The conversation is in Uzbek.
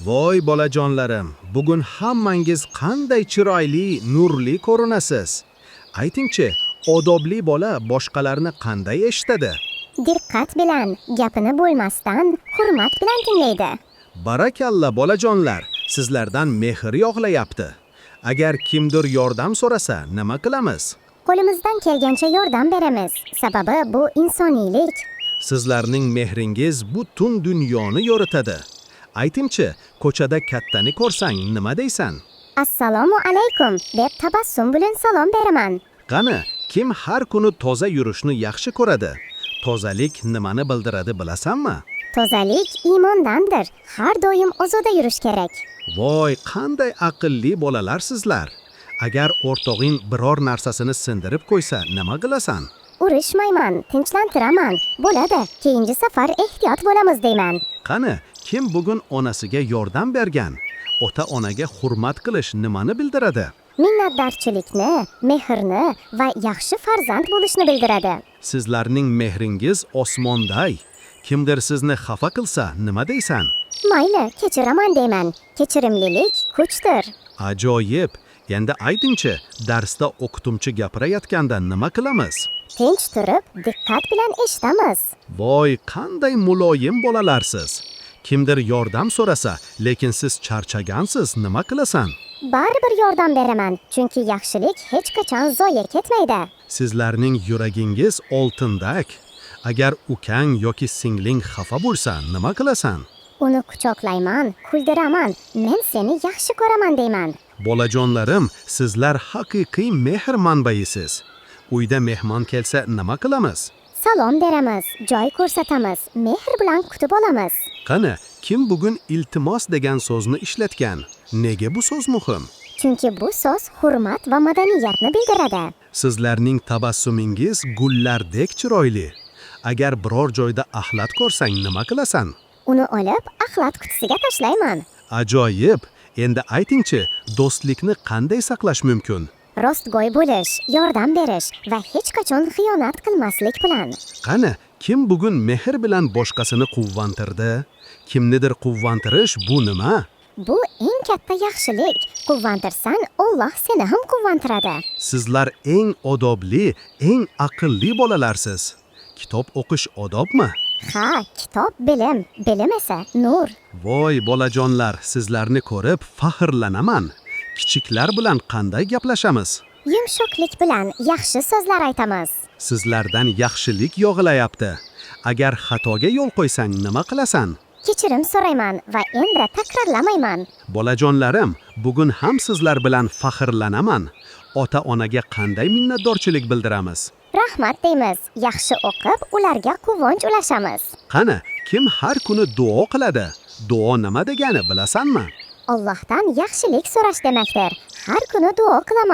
Voy bolajonlarim, bugun hammangiz qanday chiroyli, nurli ko'rinasiz. Aytingchi, odobli bola boshqalarni qanday eshitadi? Diqqat bilan, gapini bo'lmasdan, hurmat bilan tinglaydi. Barakalla bolajonlar, sizlardan mehr yog'ilayapti. Agar kimdir yordam so'rasa, nima qilamiz? Qo'limizdan kelgancha yordam beramiz. Sababi bu insoniylik. Sizlarning mehringiz butun dunyoni yoritadi. Aytingchi, ko'chada kattani ko'rsang nima deysan? Assalomu alaykum deb tabassum bilan salom beraman. Qani, kim har kuni toza yurishni yaxshi ko'radi? Tozalik nimani bildiradi bilasanmi? Tozalik iymondandir. Har doim ozoda yurish kerak. Voy, qanday aqlli bolalarsizlar. Agar o'rtog'ing biror narsasini sindirib qo'ysa, nima qilasan? Urishmayman, tinchlantiraman. Bo'ladi, keyingi safar ehtiyot bo'lamiz deyman. Qani, kim bugun onasiga yordam bergan? Ota-onaga hurmat qilish nimani bildiradi? Minnatdorchilikni, mehrni va yaxshi farzand bo'lishni bildiradi. Sizlarning mehringiz osmonday. Kimdir sizni xafa qilsa, nima deysan? Mayli, kechiraman deyman. Kechirimlilik kuchdir. Ajoyib. Endi aytingchi, darsda o'qituvchi gapirayotganda nima qilamiz? Tinch turib, diqqat bilan eshitamiz. Voy, qanday muloyim bolalarsiz. Kimdir yordam so'rasa, lekin siz charchagansiz, nima qilasan? Baribir yordam beraman, chunki yaxshilik hech qachon zoye ketmaydi. Sizlarning yuragingiz oltindak. Agar ukang yoki singling xafa bo'lsa, nima qilasan? Uni quchoqlayman, kuldiraman, men seni yaxshi ko'raman deyman. Bolajonlarim, sizlar haqiqiy mehr manbaisiz. Uyda mehmon kelsa nima qilamiz? Salom beramiz, joy ko'rsatamiz, mehr bilan kutib olamiz. Qani, kim bugun iltimos degan so'zni ishlatgan? Nega bu so'z muhim? Chunki bu so'z hurmat va madaniyatni bildiradi. Sizlarning tabassumingiz gullardek chiroyli. Agar biror joyda axlat ko'rsang nima qilasan? Uni olib, axlat qutisiga tashlayman. Ajoyib! Endi aytingchi, do'stlikni qanday saqlash mumkin? Rostgo'y bo'lish, yordam berish va hech qachon xiyonat qilmaslik bilan. Qani, kim bugun mehr bilan boshqasini quvvantirdi? Kimnidir quvvantirish bu nima? Bu eng katta yaxshilik. Quvvantirsan, Alloh seni ham quvvantiradi. Sizlar eng odobli, eng aqlli bolalarsiz. Kitob o'qish odobmi? Ha, kitob bilim, bilim esa nur. Voy bolajonlar, sizlarni ko'rib faxrlanaman. Kichiklar bilan qanday gaplashamiz? Yumshoqlik bilan yaxshi so'zlar aytamiz. Sizlardan yaxshilik yog'ilayapti. Agar xatoga yo'l qo'ysang nima qilasan? Kechirim so'rayman va endi takrorlamayman. Bolajonlarim, bugun ham sizlar bilan faxrlanaman. Ota-onaga qanday minnatdorchilik bildiramiz? Rahmat deymiz. Yaxshi o'qib, ularga quvonch ulashamiz. Qani, kim har kuni duo qiladi? Duo nima degani bilasanmi? Allohdan yaxshilik so'rash demakdir. Har kuni duo qilaman.